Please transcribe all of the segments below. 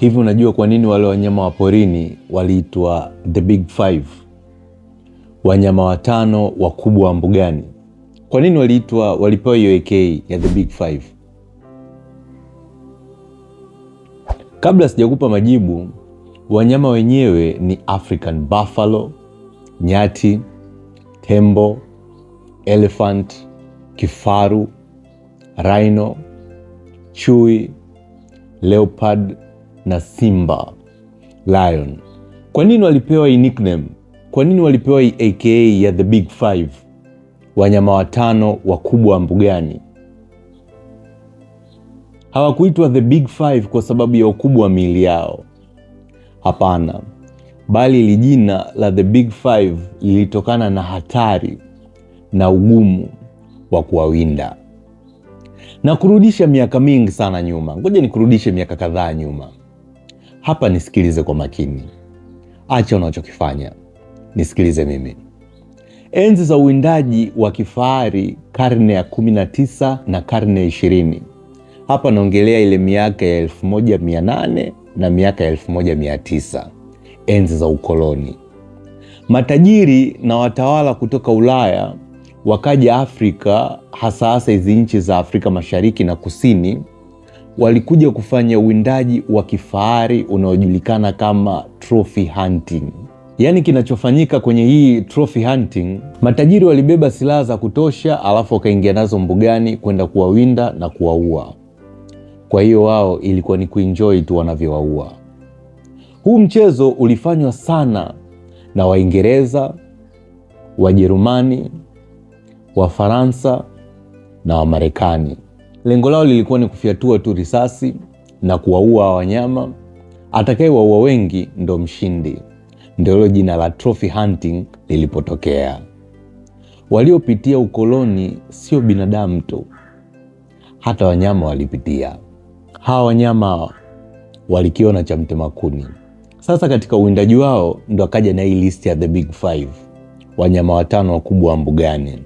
Hivi unajua kwa nini wale wanyama wa porini waliitwa the big five, wanyama watano wakubwa wa mbugani? Kwa nini waliitwa, walipewa hiyo AK ya the big five? Kabla sijakupa majibu, wanyama wenyewe ni African buffalo, nyati, tembo, elephant, kifaru, rhino, chui, leopard na simba lion. Kwa nini walipewa hii nickname? Kwa nini walipewa hii aka ya the big five, wanyama watano wakubwa wa mbugani? Hawakuitwa the big five kwa sababu ya ukubwa wa miili yao, hapana, bali ili jina la the big five lilitokana na hatari na ugumu wa kuwawinda. Na kurudisha miaka mingi sana nyuma, ngoja nikurudishe miaka kadhaa nyuma. Hapa nisikilize kwa makini, acha unachokifanya, nisikilize mimi. Enzi za uwindaji wa kifahari karne ya 19 na karne ya 20. Hapa naongelea ile miaka ya 1800 na miaka ya 1900, enzi za ukoloni. Matajiri na watawala kutoka Ulaya wakaja Afrika, hasa hasa hizi nchi za Afrika Mashariki na Kusini, walikuja kufanya uwindaji wa kifahari unaojulikana kama trophy hunting. Yaani, kinachofanyika kwenye hii trophy hunting, matajiri walibeba silaha za kutosha, alafu wakaingia nazo mbugani kwenda kuwawinda na kuwaua. Kwa hiyo wao ilikuwa ni kuenjoy tu wanavyowaua. Huu mchezo ulifanywa sana na Waingereza, Wajerumani, Wafaransa na Wamarekani. Lengo lao lilikuwa ni kufyatua tu risasi na kuwaua wanyama. Atakayewaua wengi ndo mshindi. Ndio hilo jina la trophy hunting lilipotokea. Waliopitia ukoloni sio binadamu tu, hata wanyama walipitia. Hawa wanyama walikiona cha mtema kuni. Sasa katika uwindaji wao ndo akaja na hii list ya the big five, wanyama watano wakubwa wa mbugani.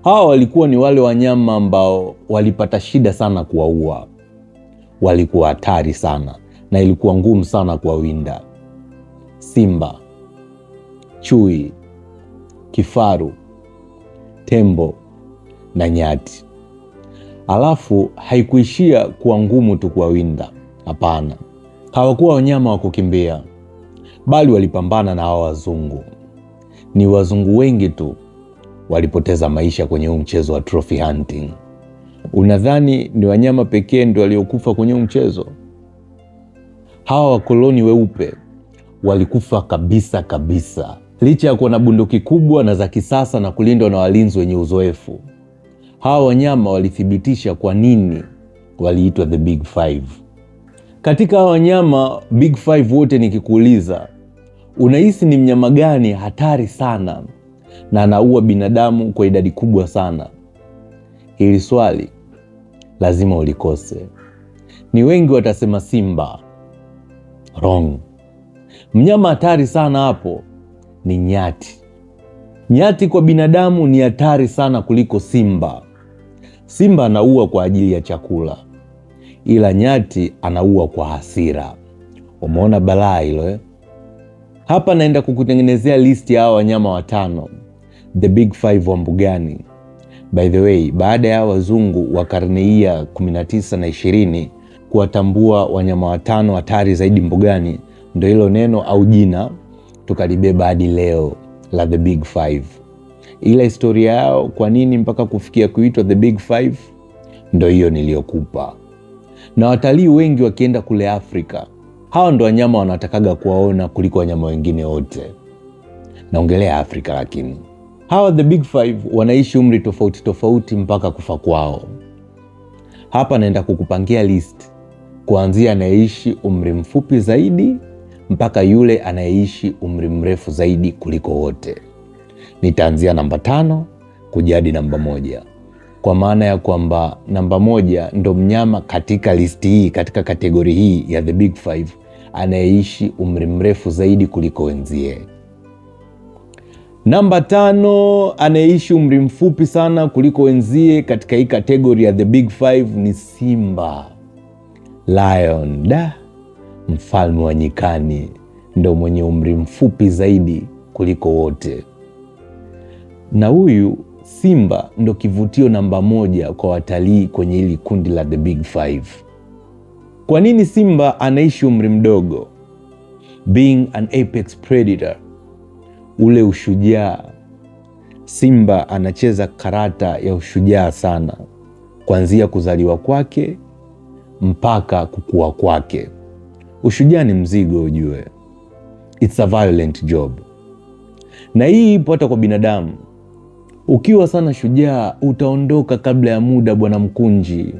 Hawa walikuwa ni wale wanyama ambao walipata shida sana kuwaua, walikuwa hatari sana na ilikuwa ngumu sana kuwawinda. Simba, chui, kifaru, tembo na nyati. Alafu haikuishia kuwa ngumu tu kuwawinda, hapana. Hawakuwa wanyama wa kukimbia, bali walipambana na hawa wazungu. Ni wazungu wengi tu walipoteza maisha kwenye huu mchezo wa trophy hunting. Unadhani ni wanyama pekee ndio waliokufa kwenye huu mchezo? Hawa wakoloni weupe walikufa kabisa kabisa, licha ya kuwa na bunduki kubwa na za kisasa na kulindwa na walinzi wenye uzoefu. Hawa wanyama walithibitisha kwa nini waliitwa the big five. Katika hawa wanyama big five wote, nikikuuliza, unahisi ni mnyama gani hatari sana na anaua binadamu kwa idadi kubwa sana? Hili swali lazima ulikose. Ni wengi watasema simba. Wrong. Mnyama hatari sana hapo ni nyati. Nyati kwa binadamu ni hatari sana kuliko simba. Simba anaua kwa ajili ya chakula, ila nyati anaua kwa hasira. Umeona balaa hilo eh? Hapa naenda kukutengenezea listi ya hawa wanyama watano, the big five wa mbugani. By the way, baada ya wazungu wa karne hii ya 19 na 20 kuwatambua wanyama watano hatari zaidi mbugani, ndo hilo neno au jina tukalibeba hadi leo la the big five. Ila historia yao kwa nini mpaka kufikia kuitwa the big five, ndo hiyo niliyokupa. Na watalii wengi wakienda kule Afrika, hawa ndo wanyama wanatakaga kuwaona kuliko wanyama wengine wote. Naongelea Afrika, lakini hawa the big five wanaishi umri tofauti tofauti mpaka kufa kwao. Hapa naenda kukupangia list kuanzia anayeishi umri mfupi zaidi mpaka yule anayeishi umri mrefu zaidi kuliko wote. Nitaanzia namba 5 kuja hadi namba 1, kwa maana ya kwamba namba 1 ndo mnyama katika listi hii, katika kategori hii ya the big five anayeishi umri mrefu zaidi kuliko wenzie. Namba 5 anayeishi umri mfupi sana kuliko wenzie katika hii kategori ya the big five ni simba, lion. Da, Mfalme wa nyikani ndo mwenye umri mfupi zaidi kuliko wote, na huyu simba ndo kivutio namba moja kwa watalii kwenye hili kundi la The Big Five. Kwa nini simba anaishi umri mdogo? Being an apex predator, ule ushujaa. Simba anacheza karata ya ushujaa sana, kuanzia kuzaliwa kwake mpaka kukua kwake. Ushujaa ni mzigo ujue, it's a violent job, na hii ipo hata kwa binadamu. Ukiwa sana shujaa utaondoka kabla ya muda, bwana Mkunji.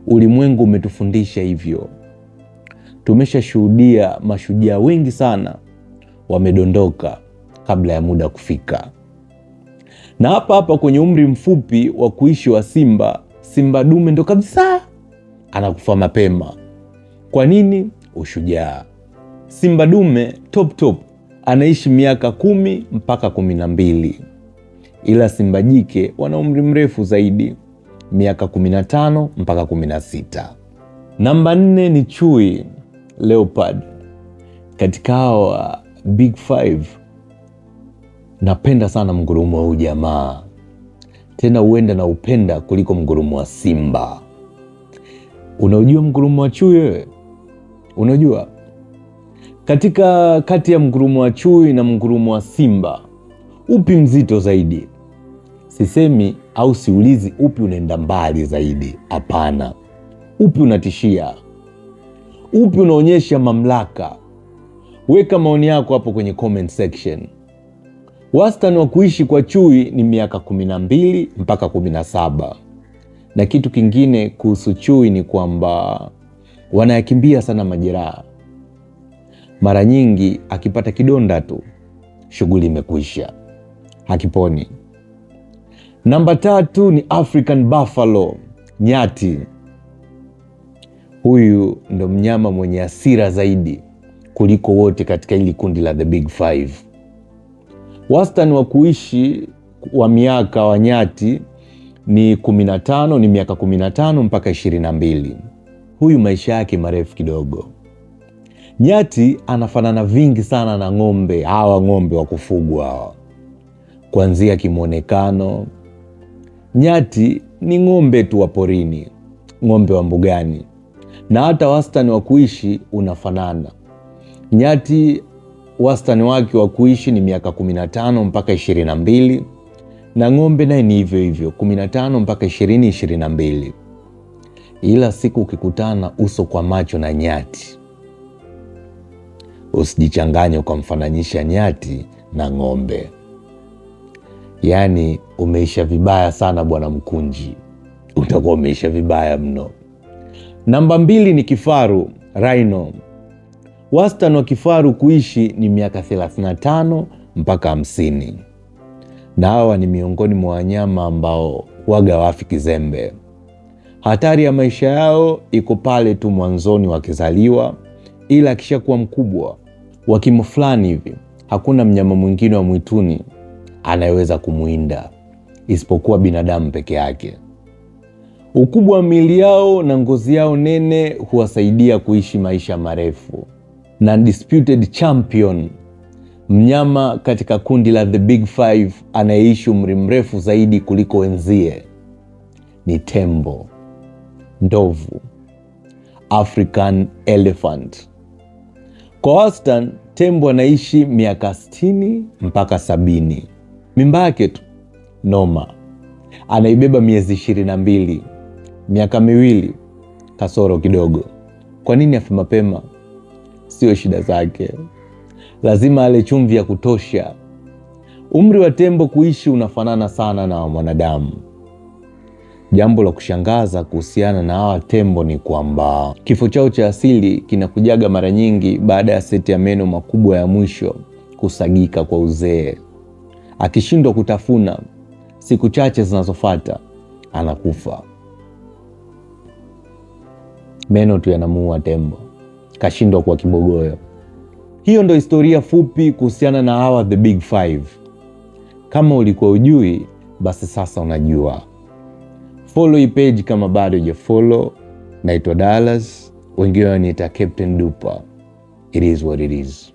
Ulimwengu umetufundisha hivyo. Tumeshashuhudia mashujaa wengi sana wamedondoka kabla ya muda kufika. Na hapa hapa kwenye umri mfupi wa kuishi wa simba, simba dume ndo kabisa anakufa mapema. Kwa nini? Ushujaa. Simba dume top top anaishi miaka 10 mpaka 12, ila simba jike wana umri mrefu zaidi, miaka 15 mpaka 16. Namba 4 ni chui, leopard. Katika hawa big five napenda sana mgurumo wa huyu jamaa, tena huenda na upenda kuliko mgurumo wa simba. Unaujua mgurumo wa chui wewe? Unajua? Katika kati ya mgurumo wa chui na mgurumo wa simba, upi mzito zaidi? Sisemi au siulizi upi unaenda mbali zaidi, hapana. Upi unatishia? Upi unaonyesha mamlaka? Weka maoni yako hapo kwenye comment section. Wastani wa kuishi kwa chui ni miaka 12 mpaka 17. Na kitu kingine kuhusu chui ni kwamba wanayakimbia sana majeraha. Mara nyingi akipata kidonda tu shughuli imekwisha, hakiponi. Namba 3 ni African Buffalo, nyati. Huyu ndo mnyama mwenye hasira zaidi kuliko wote katika hili kundi la the big five. Wastani wa kuishi wa miaka wa nyati ni 15, ni miaka 15 mpaka 22. Huyu maisha yake marefu kidogo. Nyati anafanana vingi sana na ng'ombe, hawa ng'ombe wa kufugwa hawa, kuanzia kimwonekano. Nyati ni ng'ombe tu wa porini, ng'ombe wa mbugani, na hata wastani wa kuishi unafanana. Nyati wastani wake wa kuishi ni miaka 15 mpaka 22, na ng'ombe naye ni hivyo hivyo 15 mpaka 20, 22. Ila siku ukikutana uso kwa macho na nyati, usijichanganye ukamfananisha nyati na ng'ombe. Yaani umeisha vibaya sana bwana Mkunji, utakuwa umeisha vibaya mno. Namba 2 ni kifaru, rhino. Wastani wa kifaru kuishi ni miaka 35 mpaka 50, na hawa ni miongoni mwa wanyama ambao waga wafi kizembe. Hatari ya maisha yao iko pale tu mwanzoni wakizaliwa, ila akishakuwa mkubwa wa kimo fulani hivi, hakuna mnyama mwingine wa mwituni anayeweza kumwinda isipokuwa binadamu peke yake. Ukubwa wa miili yao na ngozi yao nene huwasaidia kuishi maisha marefu. Na undisputed champion, mnyama katika kundi la the big five anayeishi umri mrefu zaidi kuliko wenzie ni tembo, ndovu, African elephant. Kwa wastani tembo anaishi miaka 60 mpaka 70. Mimba yake tu noma, anaibeba miezi 22, miaka 2 kasoro kidogo. Kwa nini afe mapema? Sio shida zake, lazima ale chumvi ya kutosha. Umri wa tembo kuishi unafanana sana na wa mwanadamu. Jambo la kushangaza kuhusiana na hawa tembo ni kwamba kifo chao cha asili kinakujaga mara nyingi baada ya seti ya meno makubwa ya mwisho kusagika kwa uzee. Akishindwa kutafuna, siku chache zinazofuata anakufa. Meno tu yanamuua tembo, kashindwa kuwa kibogoyo. Hiyo ndo historia fupi kuhusiana na hawa the big five. Kama ulikuwa ujui, basi sasa unajua. Follow hii page kama bado hujafollow. Naitwa Dallas. Wengine wananiita Captain Dupa. It is what it is.